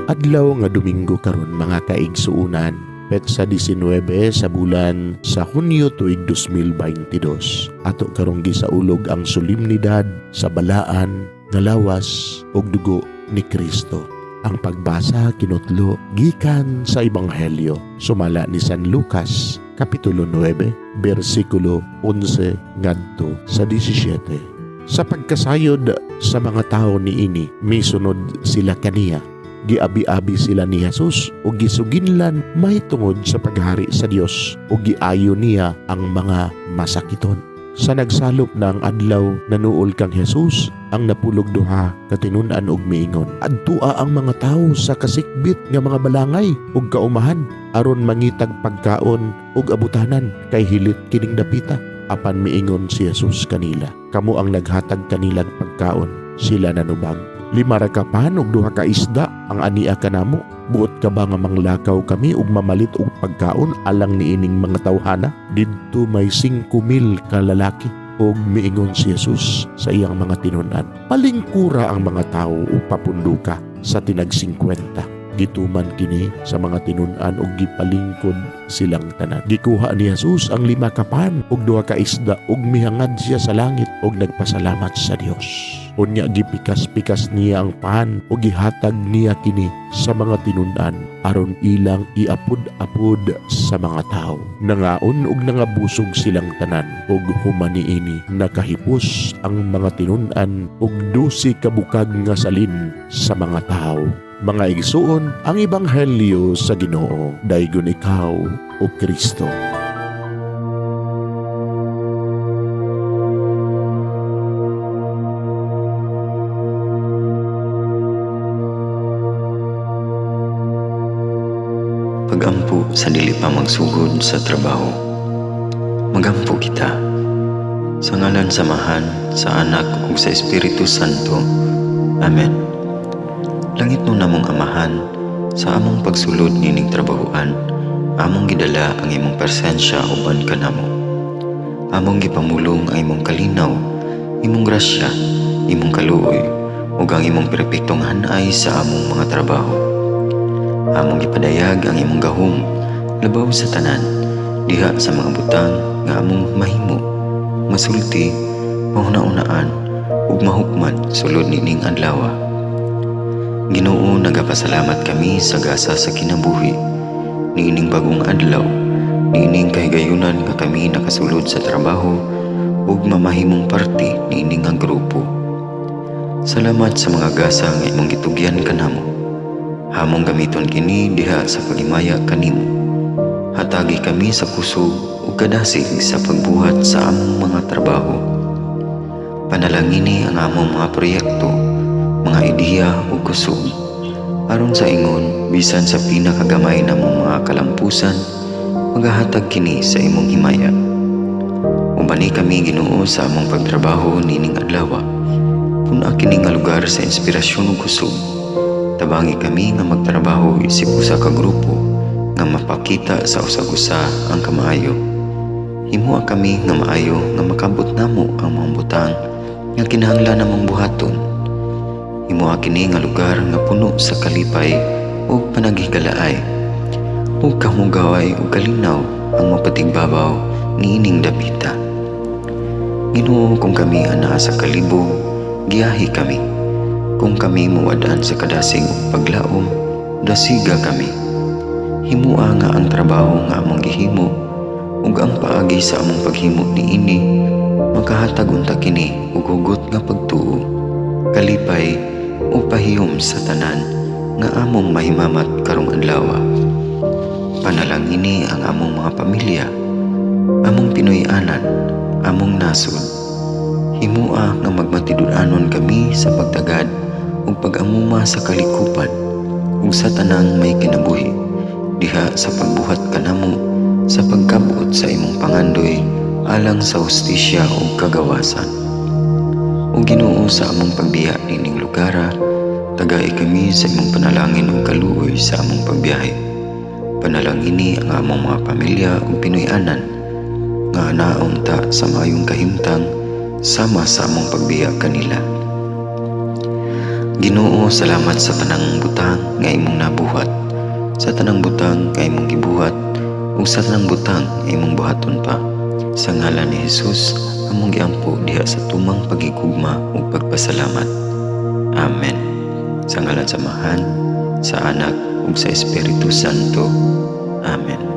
Adlaw nga Domingo karon, mga kaigsuonan, petsa 19 sa bulan sa Hunyo, tuig 2022. Ato karong gisaulog ang solemnidad sa balaan nga lawas ug dugo ni Kristo. Ang pagbasa kinutlo gikan sa Ebanghelyo sumala ni San Lucas, Kapitulo 9, bersikulo 11 ngadto sa 17. Sa pagkasayod sa mga tao niini, misunod sila kaniya. Giabi-abi sila ni Jesus ug gisuginlan mahitungod sa paghari sa Dios ug giayo niya ang mga masakiton. Sa nagsalop na ang adlaw, nanuol kang Jesus ang 12 ka tinun-an og miingon, "Adtua ang mga tawo sa kasikbit nga mga balangay ug kaumahan aron mangitag pagkaon ug abutanan, kay hilit kining dapita." Apan miingon si Jesus kanila, "Kamo ang naghatag kanilang pagkaon." Sila nanubag, "5 ra ka pan ug 2 ka isda ang ania kanamo. Buot ka ba nga manglakaw kami ug mamalit og pagkaon alang niining mga tawhana?" Didto may 5,000 ka lalaki. Ug miingon si Jesus sa iyang mga tinun-an, "Palingkura ang mga tawo ug papunduka sa tinag 50." Gituman kini sa mga tinun-an ug gipalingkod silang tanan. Gikuha ni Jesus ang 5 ka pan ug 2 ka isda ug mihangad siya sa langit ug nagpasalamat sa Dios. Unya gipikas-pikas niya ang pan ug gihatag niya kini sa mga tinun-an aron ilang iapod-apod sa mga tawo. Nangaon ug nangabusog silang tanan, ug human niini nakahipos ang mga tinun-an og 12 ka bukag nga salin sa mga tawo. Mga igsuon, ang ebanghelyo sa Ginoo. Daygon ikaw, o Kristo. Pagampo sa dili pa magsugod sa trabaho. Magampo kita. Sa ngalan sa Amahan, sa Anak ug sa Espiritu Santo. Amen. Langitnon namong Amahan, sa among pagsulod nining trabahoan, among gidala ang imong presensya uban kanamo. Among gipamulong ang imong kalinaw, imong grasya, imong kaluoy, ug ang imong perpektong hanay sa among mga trabaho. Among gipadayag ang imong gahom labaw sa tanan diha sa mga butang nga among mahimo, masulti, mahuna-unaan ug mahukman sulod nining adlaw. Ginoo, nagapasalamat kami sa gasa sa kinabuhi niining bag-ong adlaw, niining kahigayunan nga kami nakasulod sa trabaho ug mamahimong parte niini nga grupo. Salamat sa mga gasa nga imong gitugyan kanamo. Among gamiton kini diha sa paghimaya kanimo. Hatagi kami sa kusog ug kadasig sa pagbuhat sa among mga trabaho. Panalangini ang among mga proyekto, mga ideya ug kusog, aron sa ingon bisan sa pinakagamay namong mga kalampusan, magahatag kini sa imong himaya. Ubani kami, Ginoo, sa among pagtrabaho nining adlaw. Pun-a kini nga lugar sa inspirasyon ug kusog. Tabangi kami nga magtrabaho isip usa ka grupo nga mapakita sa usag-usa ang kamaayo. Himoa kami nga maayo nga makabot namo ang mga butang nga kinahanglan namong buhaton. Himoa kini nga lugar nga puno sa kalipay ug panaghigalaay, ug kahugaway ug kalinaw ang mapatigbabaw niining dapita. Ginoo, kung kami anaa sa kalibog, giyahi kami. Kung kami muwad-an sa kadasig ug paglaom, dasiga kami. Himoa nga ang trabaho nga among gihimo ug ang paagi sa among paghimo niini makahatag unta kini og hugot nga pagtuo, kalipay ug pahiyom sa tanan nga among mahimamat karong adlaw. Panalangini ang among mga pamilya, among Pinoy-anan, among nasod. Himoa nga magmatinud-anon kami sa pagtagad ug pag-amuma sa kalikupan ug sa tanang may kinabuhi diha sa pagbuhat kanamo sa pagkabot sa imong pangandoy alang sa hustisya ug kagawasan. O Ginoo, sa among pagbiya nining lugara, tagai kami sa imong panalangin ug kaluoy sa among pagbiyahe. Panalangini ang among mga pamilya ug Pinoy-anan nga anaon ta sa maayong kahimtang sama sa among pagbiya kanila. Ginoo, salamat sa tanang butang nga imong nabuhat, sa tanang butang nga imong gibuhat, ug sa tanang butang nga imong buhaton pa. Sa ngalan ni Jesus, among giampo diha sa tumang paghigugma ug pagpasalamat. Amen. Sa ngalan sa Amahan, sa Anak ug sa Espiritu Santo. Amen.